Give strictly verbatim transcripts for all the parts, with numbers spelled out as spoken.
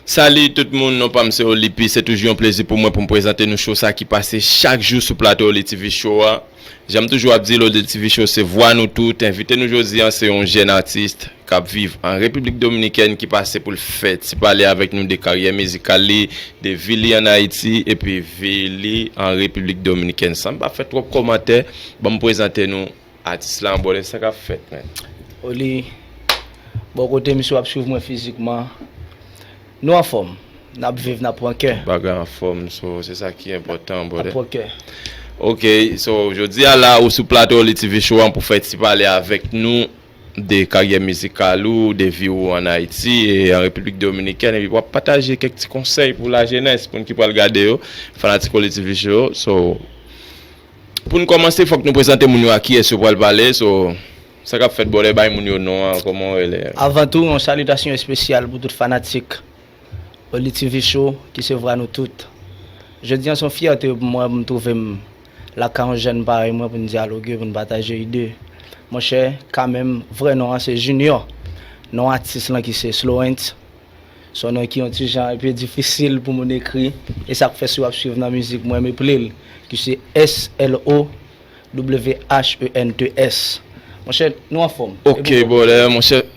Salut tout moun, non pa m se Oli P, se toujou yon plezi pou mwen pou m prezante nou show sa ki pase chak jou sou plato Oli T V Show a. Jan m toujou ap di l, Oli T V Show se vwa nou tout. Envite nou jodi a se yon jèn atis k ap viv an Repiblik Dominikèn ki pase pou l fè ti pale avèk nou de karyè mizikal li, de vi li ann Ayiti, epi vi li an Repiblik Dominikèn. San m pa fè twòp kòmantè, ban m prezante nou atis la, brother, sa k ap fèt, man? Oli, bò kote m, si w ap swiv mwen fizikman, nou anfòm, n ap viv, n ap pran kè. Bagay anfòm, so, se sa ki enpòtan, brother. N ap pran kè. Ok, so, jodi a la, ou sou plato Oli T V Show an pou fè ti pale avèk nou de karyè mizikal ou, de vi ou ann Ayiti e an Repiblik Dominikèn, epi w ap pataje kèk ti konsèy pou lajenès, pou moun ki pral gade yo, fanatik Oli T V Show. So, pou n kòmanse, fòk nou prezante moun yo a kiyès yo pral pale. So, sa k ap fèt, brother, bay moun yo non an, kòman w rele? Avan tou, yon salitasyon espesyal pou tout fanatik Oli T V Show ki se vwa nou tout. Jodi a, se yon fyète pou mwen pou m twouve m lakay yon jèn parèy mwen pou n dyaloge, pou n pataje ide. Monchè, kanmenm, vrè non an se Junior. Non atis lan ki se Slowens. Se yon non ki yon ti jan enpe difisil pou moun ekri. E sa k fè si w ap swiv nan mizik mwen, m eple l, ki se S L O W H E N T S. Monchè, nou anfòm. Ok, brother, monchè.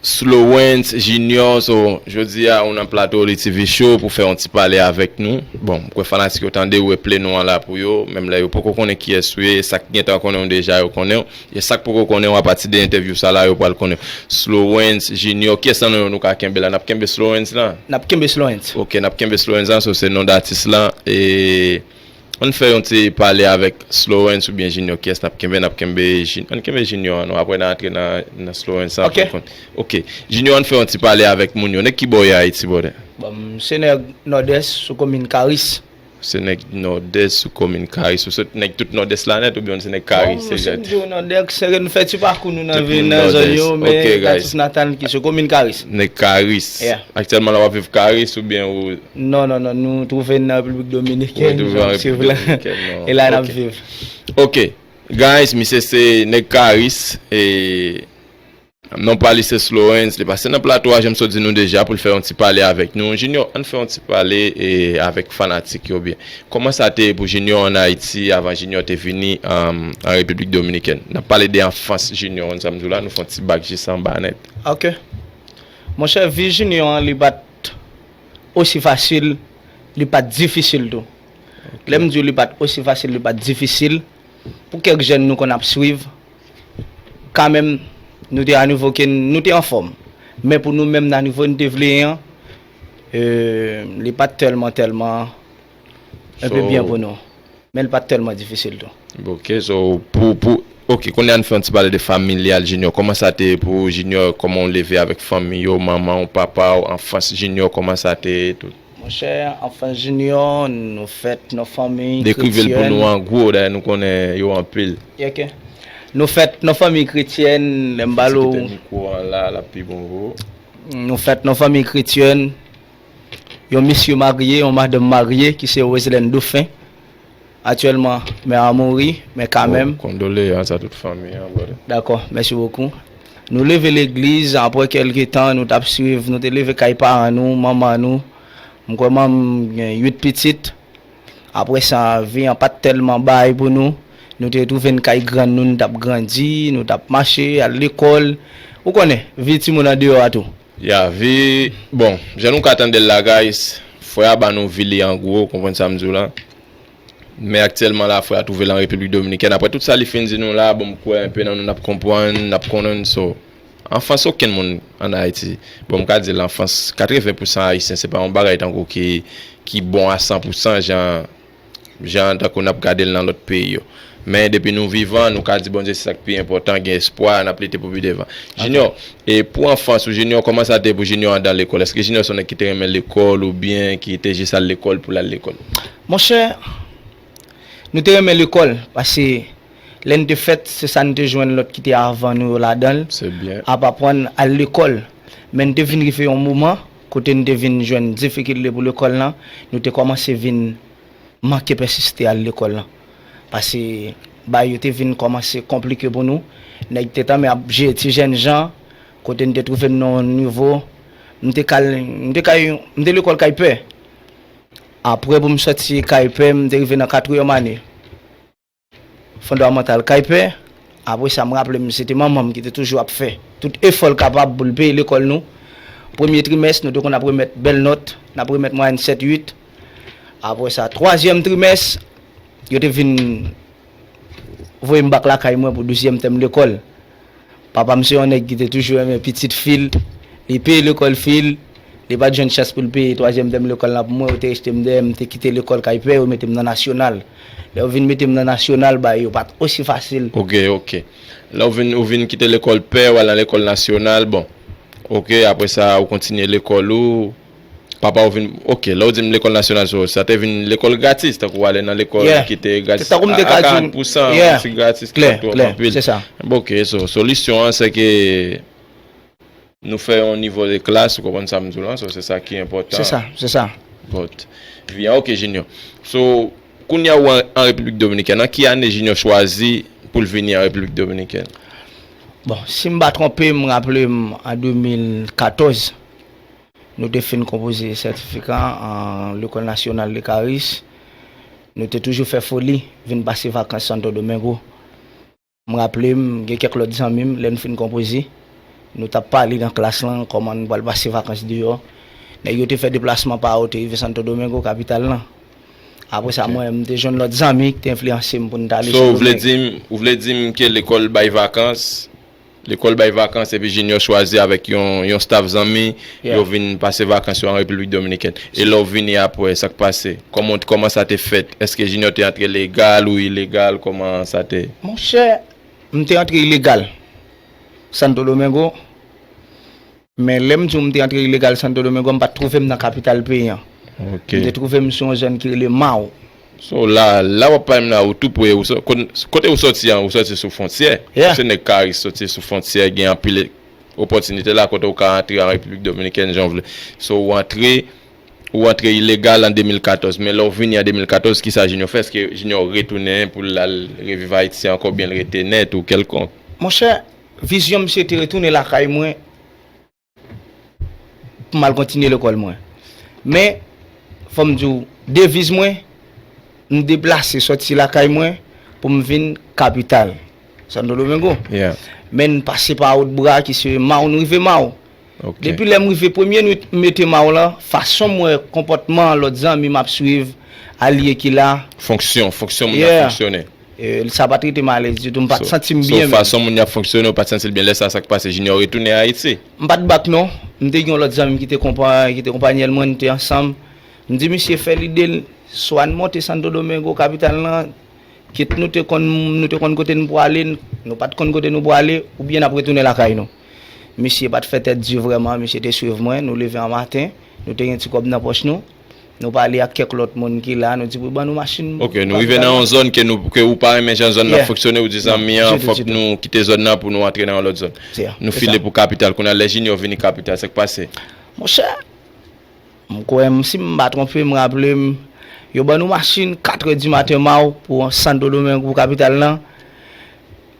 Slowens Junior, so, jodi a ou nan plato Oli T V Show pou fè yon ti pale avèk nou. Bon, m kwè fanatik yo tande ou eple non an la pou yo, menm lè yo poko konnen kiyès ou ye, e sa k gentan konnen w deja yo konnen w, e sa k poko konnen w apati de entèvyou sa la yo pral konnen w. Slowens Junior, kiyès nan non yo nou ka kenbe la? N ap kenbe Slowens lan? N ap kenbe Slowens. Ok, n ap kenbe Slowens lan, so se non datis lan, e Ann fè yon ti pale avèk Slowens oubyen Junior, kiyès n ap kenbe? N ap kenbe Jun-, ann kenbe Junior an non, apre n a antre nan, nan Slowens an pou n konn. Ok, Junior, ann fè yon ti pale avèk moun yo. Nèg ki bò w ye Ayiti, brother? Bon, m se nèg Nòdès sou komin Karis. Se nèg Nòdès sou komin Karis. Ou se nèg tout Nòdès la nèt oubyen w se nèg Karis? Bon, se m di w Nòdès, se ke n fè ti pakou nou nan vin nan zòn yo, men natif natal ki se komin Karis. Nèg Karis. Aktyèlman la w ap viv Karis oubyen ou Non, non, non, nou twouve n nan Repiblik Dominikèn, jan w swiv la. E la n ap viv. Ok. Guys, misye se nèg Karis, e non pa li se Slowens, li pase nan plato a, jan m sot di nou deja, pou l fè yon ti pale avèk nou. Junior, ann fè yon ti pale, e, avèk fanatik yo byen. Kòman sa te ye pou Junior ann Ayiti avan Junior te vini, um, an Repiblik Dominikèn? N ap pale de anfans Junior, konn sa m di w la, nou fè yon ti bak jis anba nèt. Ok. Monchè, vi Junior an, li pa t osi fasil, li pa t difisil tou. Lè m di w li pa t osi fasil, li pa t difisil, pou kèk jèn nou konn ap swiv, kanmenm, nou te a nivo ke n, nou te anfòm. Men pou nou menm nan nivo n te vle ye an, e, li pa t tèlman, tèlman enpe byen pou nou. Men l pa t tèlman difisil tou. Ok, so, pou, pou, ok, kounye a n fè yon ti pale de familyal Junior. Kòman sa te ye pou Junior? Kòman w leve avèk fanmi yo, manman w, papa w, anfans Junior, kòman sa te ye tou? Monchè, anfans Junior, nou fèt nan fanmi kretyèn. Dekriv l pou nou an gwo, dayè nou konnen yo anpil. Ok. Nou fèt nan fanmi kretyèn, lè m pale w. Sa ki te mikwo an la, l ap pi bon pou ou. Nou fèt nan fanmi kretyèn, yon mesye marye, yon madanm marye, ki se Roselèn Dauphin. Aktyèlman, mè a mouri, men kanmenm. Oh, kondoleyans a tout fanmi an, brother. Dakò, mèsi bokou. Nou leve legliz, apre kèlke tan, nou t ap swiv, nou te leve kay paran nou, manman nou. M kwè manman m gen uit pitit. Apre sa, vi an pa t tèlman bay pou nou. Nou te twouve n kay grann nou, nou t ap grandi, nou t ap mache, al lekòl. Ou konnen, vi timoun andeyò a tou. Ya, vi, bon, jan nou ka tande l la, guys, frè a ba nou vi li an gwo, ou konprann sa m di w la. Men aktyèlman la, frè a twouve l an Repiblik Dominikèn. Apre tout sa li fin di nou la, bon, m kwè enpe nan nou n ap konprann, n ap konnen, so, anfans okenn moun ann Ayiti. Bon, m ka di l anfans katreven pousan Ayisyen, se pa yon bagay tankou ki, ki bon a san pousan, jan, jan tankou n ap gade l nan lòt peyi yo. Men depi nou vivan, nou ka di Bondye se sa k pi enpòtan, gen espwa, n ap lite pou pi devan. Junior, e pou anfans ou, Junior, kòman sa te ye pou Junior andan lekòl? Èske Junior se yon nèg ki te renmen lekòl oubyen ki te jis al lekòl pou l al lekòl? Monchè, nou te renmen lekòl, paske lè n te fèt, se sa n te jwenn lòt ki te avan nou yo ladan l, ap aprann al lekòl. Men n te vin rive yon moman, kote n te vin jwenn difikilte pou lekòl lan, nou te kòmanse vin manke pèsiste al lekòl lan. Paske bagay yo te vin kòmanse konplike pou nou. Nèg te tanmen ap jere ti jènjan, kote n te twouve n nan yon nivo, M te kal, m te kay, m te lekòl kay pè. Apre pou m sòti kay pè, m te rive nan katriyèm ane. Fondamental kay pè. Apre sa, m raple m, se te manman m ki te toujou ap fè tout efò l kapab pou l peye lekòl nou. Premye trimès, nou te konn ap remèt bèl nòt, n ap remèt mwayèn sèt uit. Apre sa, twazyèm trimès, yo te vin voye m bak lakay mwen pou douzyèm tèm lekòl. Papa m se yon nèg ki te toujou renmen pitit fi l. Li peye lekòl fi l. Li pa t jwenn chans pou l peye twazyèm tèm lekòl la pou mwen. Yo te rejte m dèyè, m te kite lekòl kay pè, yo mete m nan nasyonal. Lè yo vin mete m nan nasyonal, bagay yo pa t osi fasil. Ok, ok. Lè w vin, ou vin kite lekòl pè, w al nan lekòl nasyonal, bon. Ok, apre sa, ou kontinye lekòl ou. Papa w vin, ok, lè w di m lekòl nasyonal, so, sa te vin lekòl gratis, tankou w ale nan lekòl ki te gratis a karant pousan, yon ti gratis ki pa t twòp anpil. Bon, ok, so, solisyon an, se ke nou fè yon nivo de klas, ou konprann sa m di w lan, so, se sa ki enpòtan. Se sa, se sa. But, vi an, ok, Junior. So, kounye a ou an, an Repiblik Dominikèn, an ki ane Junior chwazi pou l vini an Repiblik Dominikèn? Bon, si m pa twonpe, m raple m an de mil katòz, nou te fin konpoze sètifika an Lekòl Nasyonal de Karis. Nou te toujou fè foli, vin pase vakans Santo Domingo. M raple m, gen kèk lòt zanmi m, lè n fin konpoze, nou t ap pale nan klas lan, kòman n pral pase vakans deyò. Nèg yo te fè deplasman pa yo, te rive Santo Domingo, kapital lan. Apre sa, mwen, m te jwenn lòt zanmi ki te enfliyanse m pou n t ale Santo Domingo. So, ou vle di m, ou vle di m ke lekòl bay vakans, Lekòl bay vakans epi Junior chwazi avèk yon, yon staff zanmi, yo vin pase vakans yo an Repiblik Dominikèn. E lè w vini apre, sa k pase? Kòman, kòman sa te fèt? Èske Junior te antre legal ou ilegal? Kòman sa te? Monchè, m te antre ilegal. Santo Domingo. Men lè m di w m te antre ilegal Santo Domingo, m pa t twouve m nan kapital peyi an. M te twouve m sou yon zòn ki rele Maw. So, la, la w ap pale m la, ou tou pre, ou sò-, kon-, kote ou sòti an, ou sòti sou fwontyè. Se nèg Karis sòti sou fwontyè, gen anpil opòtinite la kote ou ka antre an Repiblik Dominikèn jan w vle. So, ou antre, ou antre ilegal an de mil katòz, men lè w vini an de mil katòz, kisa Junior fè? Èske Junior retounen pou l al reviv Ayiti ankò, oubyen l rete nèt ou kèlkonk? Monchè, vizyon m se te retounen lakay mwen, pou m al kontinye lekòl mwen. Men, fò m di w, deviz mwen, m deplase sòti lakay mwen pou m vin kapital, Santo Domingo. Men n pase pa Wotbra ki se Maw, nou rive Maw. Depi lè m rive premye nwit m mete Maw lan, fason m wè konpòtman lòt zanmi m ap swiv, alye ki la. Fonksyon, fonksyon moun nan fonksyone. E, sa pa t rete m alèz ditou, m pa t santi m byen menm. So, fason moun y ap fonksyone, ou pa t santi l byen. Lè sa, sa k pase? Junior retounen Ayiti? M pa t bak non. M te gen yon lòt zanmi m ki te konpa-, ki te konpanyèl mwen, nou te ansanm. M di misye fè lide l, swa n monte Santo Domingo, kapital lan, kit nou te konn, nou te konn kote n pwale, nou pa t konn kote nou pwale, oubyen n ap retounen lakay nou. Misye pa t fè tèt di vrèman, misye te swiv mwen, nou leve an maten, nou te gen ti kòb nan pòch nou. Nou pale ak kèk lòt moun ki la, nou di pou ban nou machin. Ok, nou rive nan yon zòn ke nou, ke ou pa renmen jan zòn nan fonksyone, ou di zanmi an, fòk nou kite zòn nan pou nou antre nan yon lòt zòn. Nou file pou kapital. Kounye a, lè Junior vini kapital, sa k pase? Monchè, m kwè, m, si m pa twonpe, m raple m, yo ban nou machin katrè di maten Maw pou Santo Domingo, pou kapital lan.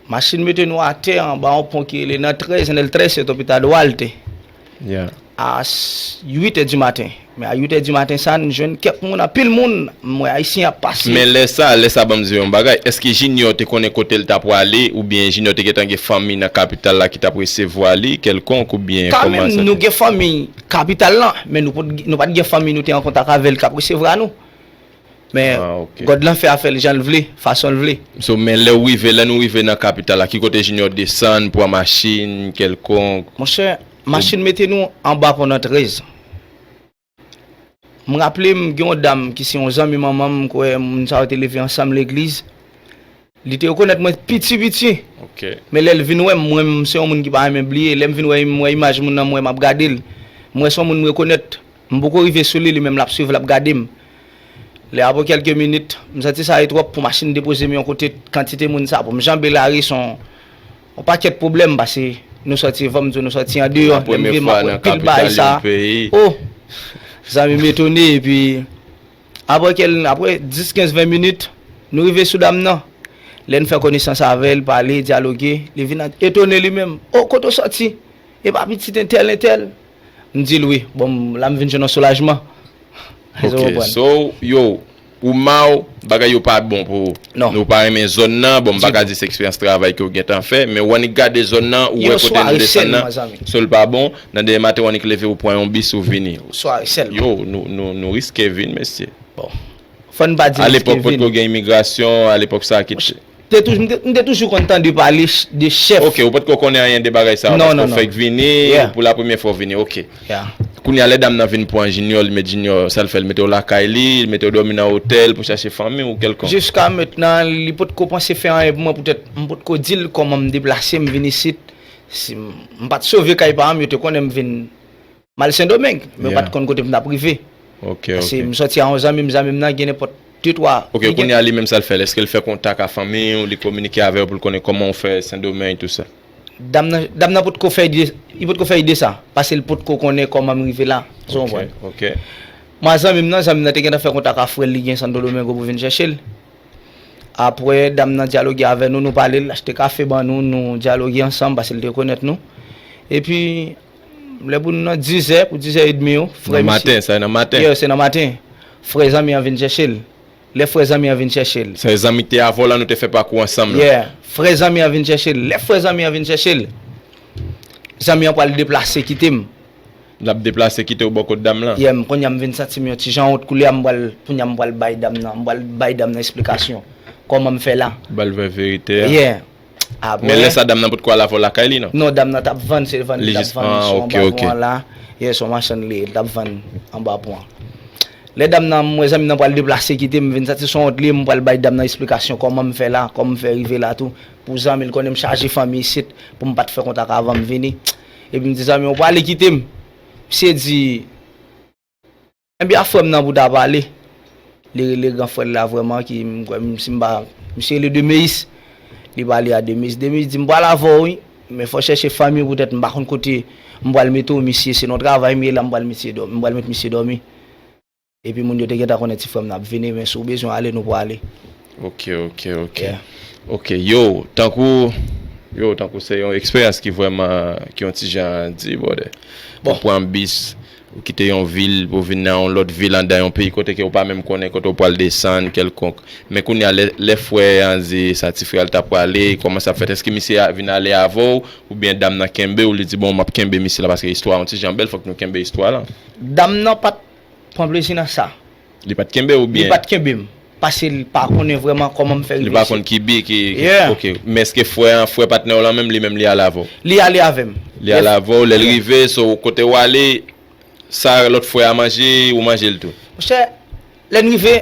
Machin mete nou atè anba yon pon ki rele nan trèz, nan el trèz, se Topita Duarte. A s-, uit è di maten. Men a uit è di maten sa, n jwenn kèk moun, anpil moun, m wè Ayisyen ap pase. Men lè sa, lè sa, ban m di w yon bagay. Èske Junior te konnen kote l ta pwale, oubyen Junior te gentan gen fanmi nan kapital la ki t ap resevwa li, kèlkonk, oubyen kòman sa te? Kanmenm, nou gen fanmi kapital lan, men nou pot-, nou pa t gen fanmi nou te an kontak avè l k ap resevwa nou. Men, God lan fè afè l jan l vle, fason l vle. So, men lè w rive, lè nou rive nan kapital la, ki kote Junior desann, pran machin kèlkonk? Monchè, machin mete nou anba pon nan trèz. M raple m, gen yon dam ki se yon zanmi manman m, m kwè moun sa yo te leve ansanm legliz. Li te rekonèt mwen piti piti. Men lè l vin wè m, mwen, m se yon moun ki pa renmen bliye. Lè m vin wè, m wè imaj moun nan, m wè m ap gade l. M wè se yon moun m rekonèt. M poko rive sou li, li menm l ap swiv, l ap gade m. Lè apre kèlke minit, m santi sa e twòp pou machin depoze m yon kote, kantite moun sa, pou m janbe lari, se yon, yon pakèt pwoblèm, paske nou sòti, fò m di w, nou sòti andeyò, lè m rive, m ap wè pil bagay sa. O! Zanmi m etone, epi apre kèl, apre dis, kenz, ven minit, nou rive sou dam nan. Lè n fè konesans avè l, pale, dyaloge, li vin etone li menm. O, kote w sòti? E pa pitit entèl, entèl? M di l wi. Bon, la m vin jwenn yon soulajman. Èske w konprann? Ok, so, yo, ou mal, bagay yo pa bon pou ou. Non. Nou pa renmen zòn nan, bon, m pa ka di se eksperyans travay ke w gentan fè, men w annik gade zòn nan, ou wè kote nou desann nan, so l pa bon, nan demen maten w annik leve, ou pran yon bis, ou vini. Yo, nou, nou, nou riske vin, mesye. Bon. Fò n pa di riske vin. Alepòk, potko gen imigrasyon, alepòk sa ki te. Te toujou, m te, m te toujou konn tande pale ch-, de chèf. Ok, ou potko konnen anyen de bagay sa, non, paske non, w fèk vini, pou la premyè fwa w vini, ok. Kounye a, lè dam nan vin pran Junior, li met Junior, sa l fè, l mete w lakay li, li mete w dòmi nan otèl pou chache fanmi ou kèlkonk. Jiska mentnan, li potko panse fè anyen pou mwen, poutèt m potko di l kòman m deplase, m vin isit. Si m, m pa t sove kay pa m, yo te konnen m vin M al Sendomeng, men yo pa t konn kote m t ap rive. Ok, ok. Paske m sòti a yon zanmi m, zanmi m nan gen nenpòt de twa. Ok, kounye a li menm sa l fè l? Èske l fè kontak a fanmi w, li kominike avè yo pou l konnen kòman w fè Sendomeng, tou sa? Dam nan, dam nan potko fè ide, li potko fè ide sa, paske l potko konnen kòman m rive la. Ou konprann? Ok. Mwen a zanmi m nan, zanmi m nan te gentan fè kontak a frè l, li gen Santo Domingo pou vin chèche l. Apre, dam nan dyaloge avè nou, nou pale, l achte kafe ban nou, nou dyaloge ansanm, paske l te rekonèt nou. Epi, lè pou nou nan dizè, pou dizè edmi yo, frè misye. Nan maten, sa nan maten? Yeah, se nan maten. Frè zanmi an vin chèche l. Lè frè zanmi an vin chèche l. Se zanmi ki te avè w la, nou te fè pakou ansanm la? Yeah. Frè zanmi an vin chèche l. Lè frè zanmi an vin chèche l, zanmi an pral deplase kite m. L ap deplase kite w bò kot dam lan? Yeah, m kounye a m vin santi m yon ti jan wont, koulye a m pral, kounye a m pral bay dam nan, m pral bay dam nan esplikasyon kòman m fè la. Ou pral vè verite a? Yeah. Apre. Men lè sa dam nan potko al avè w lakay li, non? Non, dam nan t ap vann, se vann li t ap vann sou anba pon an la. Yeah, se yon machann li ye, li t ap vann anba pon an. Lè dam nan, m wè zanmi nan pral deplase kite m, m vin santi se yon wont li ye, m pral bay dam nan esplikasyon kòman m fè la, kòman m fè rive la tou. Pou zanmi l konnen m chaje fanmi isit, pou m pa t fè kontak avan m vini. Epi m di zanmi an, ou prale kite m? Misye di, enben a frè m nan pou ta pale. Li rele gran frè l la vrèman, ki m kwè m, si m pa, misye rele Demeis. Li pale a Demeis. Demeis di, m pral avè w wi, men fò w chèche fanmi w poutèt m pa konn kote m pral mete w, misye, se nan travay m ye la, m pral misye dòmi, m pral met misye dòmi. Epi moun yo te gentan konnen ti frè m nan ap vini, men si w bezwen ale, nou prale. Ok, ok, ok. Yeah. Ok, yo, tankou, yo, tankou se yon eksperyans ki vrèman, ki yon ti jan di, brother. Bon. Ou pran bis, ou kite yon vil, pou vin nan yon lòt vil, anndan yon peyi, kote ke ou pa menm konnen kote ou pral desann, kèlkonk. Men kounye a, lè, lè frè an di sa ti frè a l ta prale, kòman sa fèt? Èske misye a vin ale avè w, oubyen dam nan kenbe w, li di, bon, m ap kenbe misye la, paske istwa a yon ti jan bèl, fòk nou kenbe istwa la. Dam nan pa t pran plezi nan sa. Li pa t kenbe w oubyen? Li pa t kenbe m. Paske li pa konnen vrèman kòman m fè rive isit. Li pa konn ki bi, ki, ki, yeah, ok. Men èske frè an, frè patnè w lan menm, li menm li ale avè w? Li ale avè m. Li ale avè w, lè l rive, so, kote w ale, sa lòt frè a manje, ou manje l tou? Monchè, lè n rive,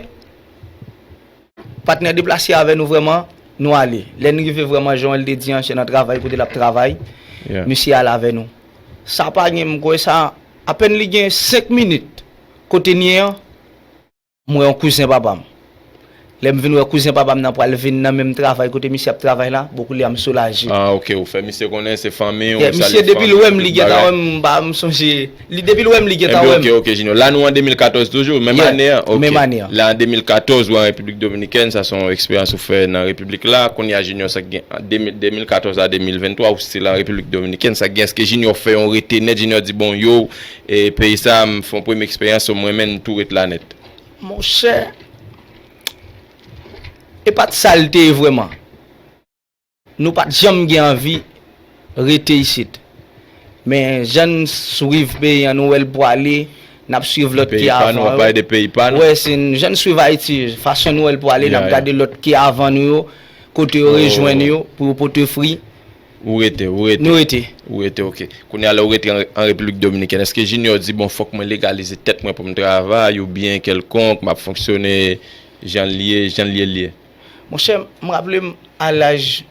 patnè deplase avè nou vrèman, nou ale. Lè n rive vrèman, jan l te di an, se nan travay, kote l ap travay, yeah, misye ale avè nou. Sa pa gen, m kwè sa, apèn li gen senk minit, kote n ye an, m wè yon kouzen papa m. Lè m vin wè kouzen papa m nan pral vin nan menm travay kote misye ap travay la, bon, koulye a m soulaje. Ah, ok, ou fè misye konnen se fanmi w, yeah, misye depi l wè m, li gentan wè m, m pa, m sonje, li depi l wè m, li gentan wè m. Ebyen, ok, ok, Junior. La nou an de mil katòz toujou, menm ane an? Ok. Menm ane an. La an de mil katòz ou an Repiblik Dominikèn, sa se yon eksperyans ou fè nan Repiblik la. Kounye a Junior sa k gen, an de mil, de mil katòz a de mil venntwa, ou still an Repiblik Dominikèn, sa k gen, èske Junior fè yon rete nèt, Junior di, bon, yo, e peyi sa, m fè yon premye eksperyans, so m renmen m tou ret la nèt? Monchè, e pa t sa l te ye vrèman. Nou pa t janm gen anvi rete isit. Men jan n swiv peyi an, nou wè l pwale, n ap swiv lòt ki avan yo. Peyi pa nou, w ap pale de peyi pa nou. Wè, se n, jan n swiv Ayiti, fason nou wè l pwale, n ap gade lòt ki avan nou yo, kote yo rejwenn yo, pou yo pote fwi. Ou rete, ou rete. Nou rete. Ou rete, ok. Kounye a, lè ou rete an, an Repiblik Dominikèn, èske Junior di, bon, fòk mwen legalize tèt mwen pou m travay, oubyen kèlkonk, m ap fonksyone jan l ye, jan l ye, l ye? Monchè, m raple m, a laj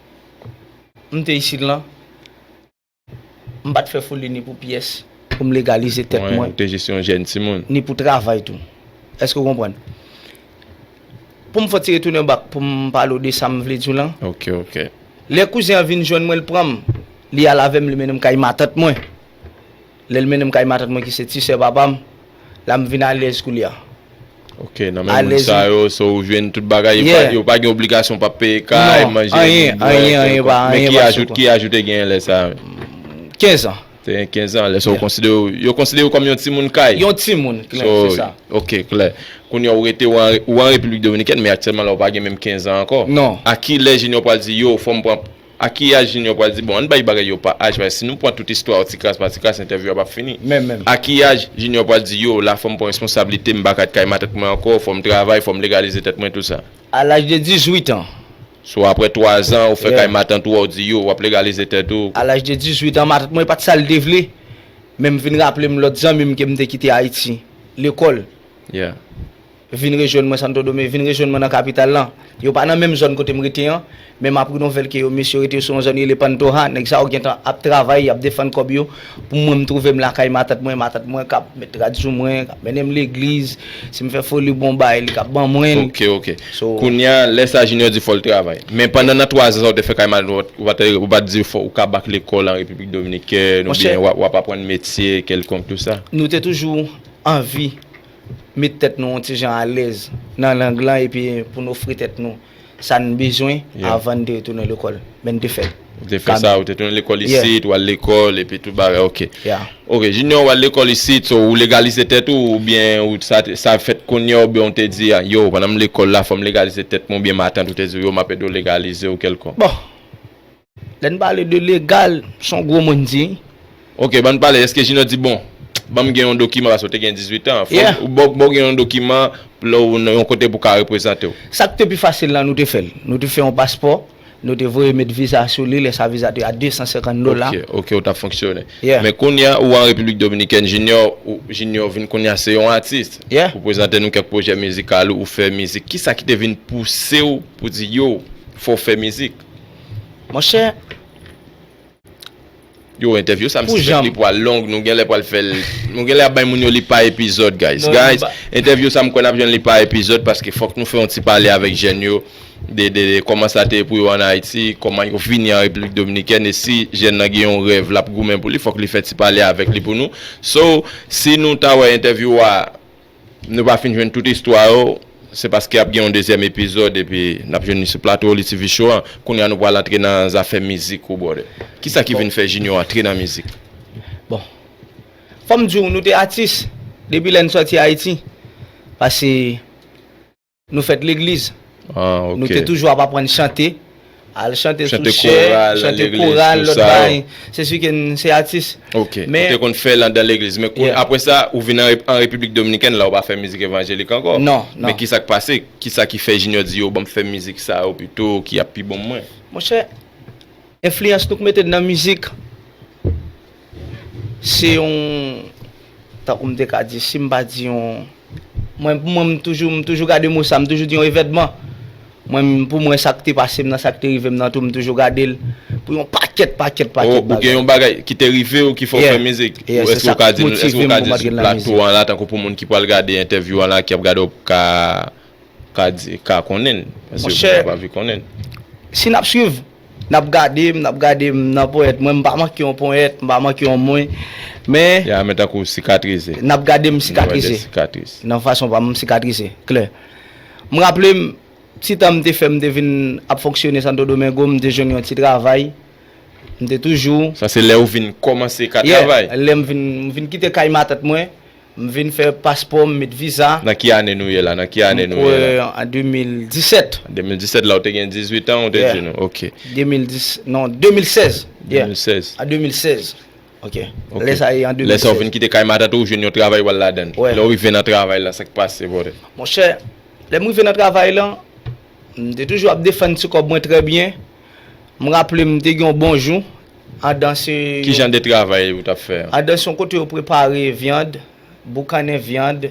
m te isit lan, m pa t fè foli ni pou pyès, pou m legalize tèt mwen. Ou te jis yon jèn timoun. Ni pou travay tou. Èske w konprann? Pou m fè ti retounen bak, pou m pale w de sa m vle di w lan. Ok, ok. Lè kouzen an vin jwenn mwen, l pran m, li al avè m, li mennen m kay matant mwen. Lè l mennen m kay matant mwen ki se ti sè papa m, la m vin alèz koulye a. Ok, nan men moun sa yo, so ou jwenn tout bagay, yo pa, yo pa gen obligasyon pa peye kay, manje, bwè, kèlkonk. Men ki aj ou te genyen lè sa a? Kenz an. Te gen kenz an, lè sa yo konsidere w, yo konsidere w kòm yon timoun kay. Yon timoun, klè, se sa. Ok, klè. Kounye a ou rete, ou an, ou an Repiblik Dominikèn, men aktyèlman la ou pa gen menm kenz an ankò. Non. A ki lè Junior pral di, yo, fò m pran, a ki aj Junior pral di, bon, ann bay bagay yo pa aj, paske si nou pran tout istwa yo ti kras pa ti kras, entèvyou a p ap fini. Menm, menm. A ki aj Junior pral di, yo, la fò m pran responsablite m, m pa ka t kay matant mwen ankò, fò m travay, fò m legalize tèt mwen, tou sa. A laj de dizuit an. So, apre twa zan, ou fè kay matant ou, ou di, yo, w ap legalize tèt ou. A laj de dizuit an, matant mwen pa t sa l te vle. Men m vin raple m lòt zanmi m ke m te kite Ayiti, lekòl. Vin rejwenn mwen Santo Domingo, vin rejwenn mwen nan kapital lan. Yo pa nan menm zòn kote m rete an, men m aprann nouvèl ke yo, mesye yo rete sou yon zòn rele Pantoja. Nèg sa yo gentan ap travay, y ap defann kòb yo. Pou mwen, m twouve m lakay matant mwen, matant mwen k ap met rad sou mwen, k ap mennen m legliz. Si m fè foli, bon bagay, li k ap ban mwen l. Ok, ok. So, kounye a, lè sa Junior di fò l travay. Men pandan nan twa zan sa ou te fè kay matant, ou pa t, ou pa t di fò ou ka back lekòl an Repiblik Dominikèn, oubyen w ap, w ap aprann metye kèlkonk, tou sa? Nou te toujou anvi met tèt nou yon ti jan alèz nan lang lan epi pou n ofri tèt nou sa n bezwen avan n te retounen lekòl. Men n te fè l. Ou te fè sa, ou te tounen lekòl isit, ou al lekòl, epi tout bagay, ok. Ok, Junior, ou al lekòl isit, so, ou legalize tèt ou, oubyen ou, sa, sa fèt kounye a, oubyen ou te di, a, yo, pandan m lekòl la, fò m legalize tèt mwen, oubyen matant ou te di, yo, m ap ede w legalize w kèlkonk? Bon, lè n pale de legal, se yon gwo mo n di. Ok, ban n pale, èske Junior di, bon, ban m gen yon dokiman, paske ou te gen dizuit an, fò ou, bon, bon, gen yon dokiman, lè ou nan yon kote pou ka reprezante w. Sa k te pi fasil la, nou te fè l. Nou te fè yon paspò, nou te voye met viza sou li, lè sa viza te a de san senkant dola. Ok, ok, ou t ap fonksyone. Men kounye a, ou an Repiblik Dominikèn, Junior, ou, Junior vin kounye a se yon atis. Ou prezante nou kèk pwojè mizikal ou, ou fè mizik. Kisa ki te vin pouse w pou di, yo, fò w fè mizik? Monchè, yo, entèvyou sa m sispèk li pral long, nou genlè pral fè l, nou genlè ap bay moun yo li pa epizòd, guys. Guys, entèvyou sa m kwè n ap jwenn li pa epizòd, paske fòk nou fè yon ti pale avèk jèn yo de, de, de kòman sa te ye pou yo ann Ayiti, kòman yo vini an Repiblik Dominikèn, e si jèn nan gen yon rèv l ap goumen pou li, fòk li fè ti pale avèk li pou nou. So, si nou ta wè entèvyou a, nou pa fin jwenn tout istwa yo, se paske ap gen yon dezyèm epizòd, epi n ap jwenn li sou plato Oli T V Show an. Kounye a nou pral antre nan zafè mizik ou, brother. Kisa ki vin fè Junior antre nan mizik? Bon. Fò m di w, nou te atis depi lè n sòti Ayiti. Paske nou fèt legliz. Nou te toujou ap aprann chante. Al chante sou chè, chante koral, lòt bagay. Se si ke n se atis. Ok. Ou te konn fè l anndan legliz. Men apre sa, ou vin an, an Repiblik Dominikèn, la ou pa fè mizik evanjelik ankò. Non, non. Men kisa k pase? Kisa ki fè Junior di, yo, ban m fè mizik sa yo pito, ki ap pi bon mwen? Monchè, enfliyans nou k mete n nan mizik, se yon, tankou m te ka di, si m pa di yon, mwen, pou mwen, m toujou, m toujou gade mo sa, m toujou di yon evènman. Mwen, pou mwen, sa k te pase m nan, sa k te rive m nan tou, m toujou gade l pou yon pakèt, pakèt, pakèt bagay. Ou gen yon bagay ki te rive w ki fè w fè mizik? Ou èske ou ka di, èske ou ka di sou plato an la, tankou pou moun ki pral gade entèvyou an la, ki ap gade w, ka ka di, ka konnen l. Paske ou pa vi konnen l. Si n ap swiv, n ap gade m, n ap gade m nan ponyèt mwen, m pa manke yon ponyèt, m pa manke yon mwen. Men, ya, men tankou sikatrize. N ap gade m sikatrize. Nan fason pa m, m sikatrize, klè. M raple m, ti tan m te fè, m te vin ap fonksyone Santo Domingo, m te jwenn yon ti travay. M te toujou. Sa se lè ou vin kòmanse ka travay? Lè m vin, m vin kite kay matant mwen. M vin fè paspò, m met viza. Nan ki ane nou ye la? Nan ki ane nou ye la? M kwè an de mil disèt. An de mil disèt la, ou te gen dizuit an, ou te di nou. Ok. De mil dis, non, de mil sèz. De mil sèz. An de mil sèz. Ok. Lè sa ye an de mil sèz. Lè sa ou vin kite kay matant ou, ou jwenn yon travay w al ladan l. Lè ou rive nan travay la, sa k pase, brother? Monchè, lè m rive nan travay lan, m te toujou ap defann ti kòb mwen trè byen. M raple m te gen yon bon jou. Andan se... Ki jan de travay ou t ap fè? Andan se yon kote yo prepare vyann, boukannen vyann,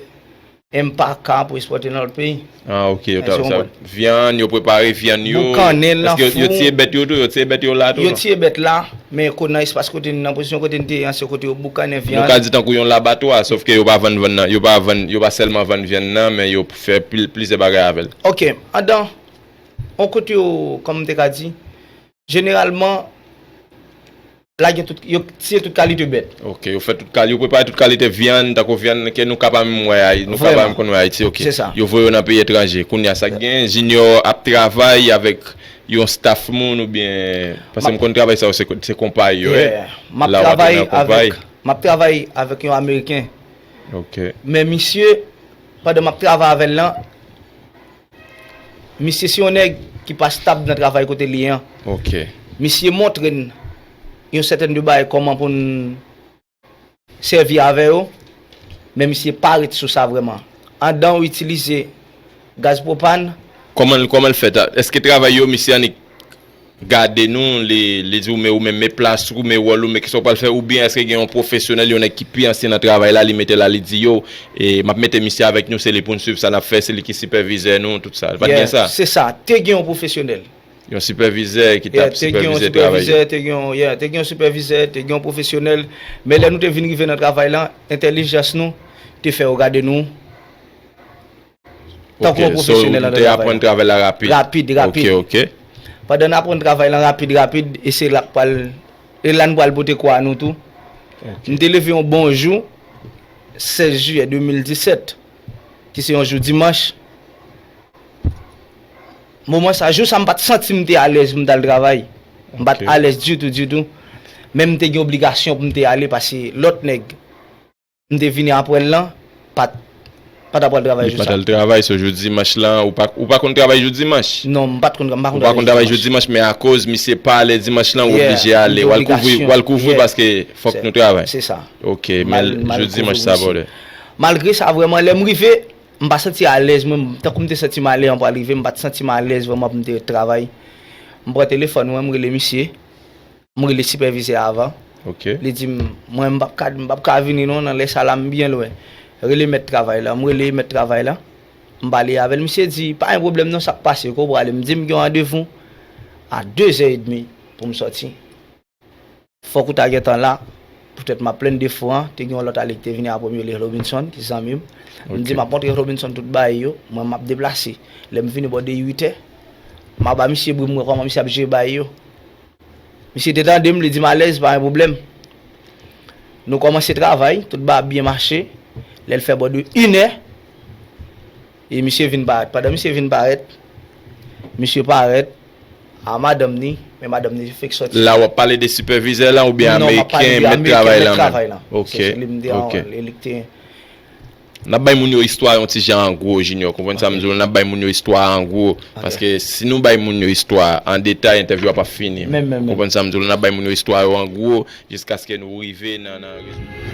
enpaka pou ekspòte nan lòt peyi. Ah, ok. Yo t ap, sa, vyann, yo prepare vyann yo. Boukannen l nan fou. Èske yo, yo tiye bèt yo tou? Yo tiye bèt yo la tou, non? Yo tiye bèt la, men ko-, nan espas kote n, nan pozisyon kote n te ye an, se kote yo boukannen vyann. Nou ka di tankou yon labatwa, sòf ke yo pa vann vyann nan, yo pa vann, yo pa sèlman vann vyann nan, men yo fè pli-, plizyè bagay avè l. Ok, andan, yon kote yo, kòman m te ka di, jeneralman, la gen tout, yo tiye tout kalite bèt. Ok, yo fè tout kal-, yo prepare tout kalite vyann, tankou vyann ke nou ka pa menm wè Ayi-, nou ka pa menm konn wè Ayiti, ok. Se sa. Yo voye yo nan peyi etranje. Kounye a sa k gen, Junior ap travay avèk yon staff moun oubyen, paske m konn travay sa yo, se, se konpay yo, eh. Yeah. M ap travay avèk, m ap travay avèk yon Ameriken. Ok. Men misye, pandan m ap travay avè l lan, misye se yon nèg ki pa stab nan travay kote li ye an. Ok. Misye montre n yon sètèn de bagay kòman pou n sèvi avè yo, men misye pa ret sou sa vrèman. Andan w itilize gaz pwopàn. Kòman, kòman l fèt? Èske travay yo, misye annik gade nou, li, li di w, men ou menm, men plas ou, men wòl ou, men kisa w pral fè, oubyen èske gen yon pwofesyonèl, yon nèg ki pi ansyen nan travay la, li mete la, li di, yo, e, m ap mete misye avèk nou, se li pou n swiv sa n ap fè, se li ki sipèvizè nou, tout sa. Pa t gen sa? Se sa, te gen yon pwofesyonèl. Yon sipèvizè ki t ap sipèvize travay yo. Te gen yon sipèvizè, te gen yon, yeah, te gen yon sipèvizè, te gen yon pwofesyonèl. Men lè nou te vin rive nan travay lan, entèlijans nou te fè yo gade nou tankou yon pwofesyonèl nan travay la. Ok, so, ou te aprann travay la rapid? Rapid, rapid. Ok, ok. Pandan n aprann travay lan rapid, rapid, e se la k pral, e la n pral pote kwa nou tou. Ok. M te leve yon bon jou, sèz jiyè de mil disèt, ki se yon jou dimanch. Moman sa, jou sa, m pa t santi m te alèz pou m t al travay. M pa t alèz ditou, ditou. Men m te gen obligasyon pou m te ale, paske lòt nèg m te vini apre l lan, pa t, pa t ap pral travay jou sa. Li pa t al travay, so jou dimanch lan, ou pa, ou pa konn travay jou dimanch? Non, m pa t konn, m pa konn travay jou dimanch. Ou pa konn travay jou dimanch, men akoz misye pa ale dimanch lan, ou oblije ale. W al kouvri, w al kouvri paske fòk nou travay. Se sa. Ok, men jou dimanch sa, brother. Malgre sa, vrèman, lè m rive, m pa santi alèz, mwen, tankou m te santi m alèz, m pral rive, m pa t santi m alèz vrèman pou m te ret travay. M pran telefòn mwen, m rele misye. M rele sipèvizè a avan. Ok. Li di m, mwen, m p ap ka, m p ap ka vini non, nan lè sa la, m byen lwen. Rele mèt travay la. M rele mèt travay la. M pale avè l. Misye di, pa gen pwoblèm non, sa k pase, kote w prale? M di, m gen yon randevou a de zè edmi pou m sòti. Fòk ou ta gentan la. Poutèt m ap plenn defo an, te gen yon lòt ale ki te vini apre m, yo rele Robinson, ki zanmi m. M di, m ap montre Robinson tout bagay yo, mwen m ap deplase. Lè m vini bò de uit è, m a ba misye bri m wè kòman misye ap jere bagay yo. Misye te tande m, li di m alèz, pa gen pwoblèm. Nou kòmanse travay, tout bagay ap byen mache. Lè l fè bò de inè, e misye vin parèt. Pandan misye vin parèt, misye parèt a madanm ni, men madanm ni fèk sòti. La w ap pale de sipèvizè la oubyen ameriken, mèt travay la menm? Non, m ap pale de ameriken, mèt travay la. Ok, ok. Se li m te an, li, li k te. N ap bay moun yo istwa yon ti jan an gwo, Junior. Konprann sa m di w la, n ap bay moun yo istwa an gwo. Ok. Paske si nou bay moun yo istwa an detay, entèvyou a p ap fini. Menm, menm, menm. Konprann sa m di w la, n ap bay moun yo istwa yo an gwo, jiskaske nou rive nan, nan rezon.